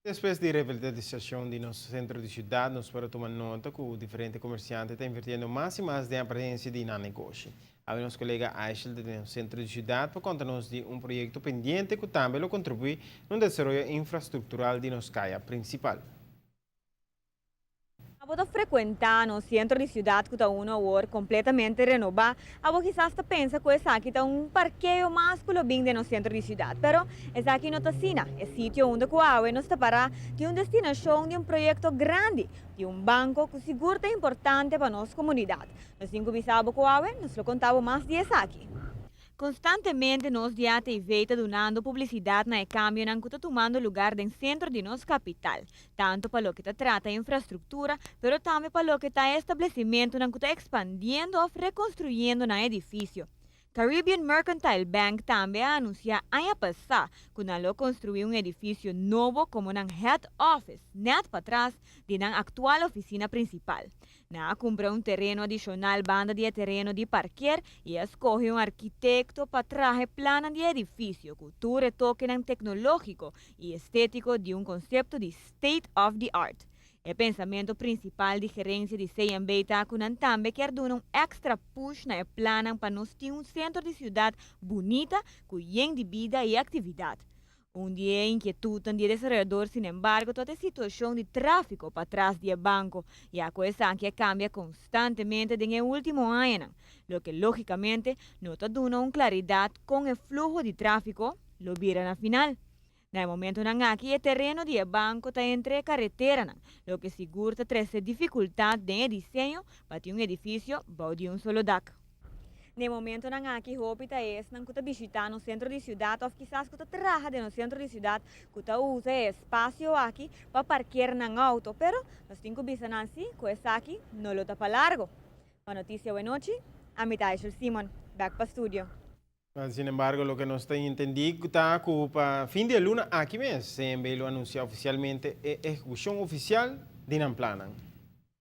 Despues di revitalisacion di nos centro di ciudad, nos por a tuma nota cu diferente comerciante ta invirtiendo mas y mas den apariencia di nan negoshi. Awe nos colega Aishel ta den nos centro di ciudad pa conta nos di un proyecto pendiente cu tambe lo contribui na un desaroyo infrastructural di nos caya principal. Abo ta frecuenta nos centro di ciudad cu ta uno awor completamente renoba. Abo kisas ta pensa cu esaki ta un parkeo mas cu lo bin den nos centro di ciudad. Pero esaki no ta asina. E sitio unda cu awe nos ta para tin un destinacion di un proyecto grandi di un banco cu sigur ta importante pa nos comunidad. Nos tin cu bisa abo cu awe nos lo conta bo mas di esaki. Constantemente nos di ATV ta dunando publicidad na e cambionan cu ta tumando lugar den centro di nos capital, tanto pa loke ta trata infrastructura, pero tambe pa loke ta e establecimentonan cu ta expandiendo of reconstruyendo nan edificio. Caribbean Mercantile Bank tambe a anuncia aña pasa cu nan lo construi un edificio nobo como nan head office, net patras di nan actual oficina principal. Nan a cumpra un tereno adicional banda di e tereno di parkeer y a scoge un arkitecto pa traha e plannan di e edificio cu tur e tokenan tecnologico y estetico di un concepto di state of the art. E pensamento principal di gerencia di CMB ta cu nan tambe kier duna un extra push na e plannan pa nos tin un centro di ciudad bunita cu yen di bida y actividad. Un di e inkietudnan di e desaroyador sinembargo ta e situacion di trafico patras di e banco, ya cu esaki a cambia constantemente den e ultimo añanan, loke logicamente no ta duna un claridad con e fluho di trafico lo bira na final. Na e momentonan aki e tereno di e banco ta entre e careteranan, loke sigur ta trece dificultad den e diseño pa tin un edificio bou di un solo dak. Na e momentonan aki hopi ta esnan cu ta bishita nos centro di ciudad of kisas cu ta traha den nos centro di ciudad cu ta usa e espacio aki pa parkeer nan auto, pero nos tin cu bisa nan si cu esaki no lo ta pa largo. Pa Noticia Awe Nochi, ami ta Aishel Simon, bek pa studio. Sin embargo, loke nos ta entendi ta cu pa fin di e luna aki mes, CMB lo anuncia oficialmente e ehecucion oficial di nan plannan.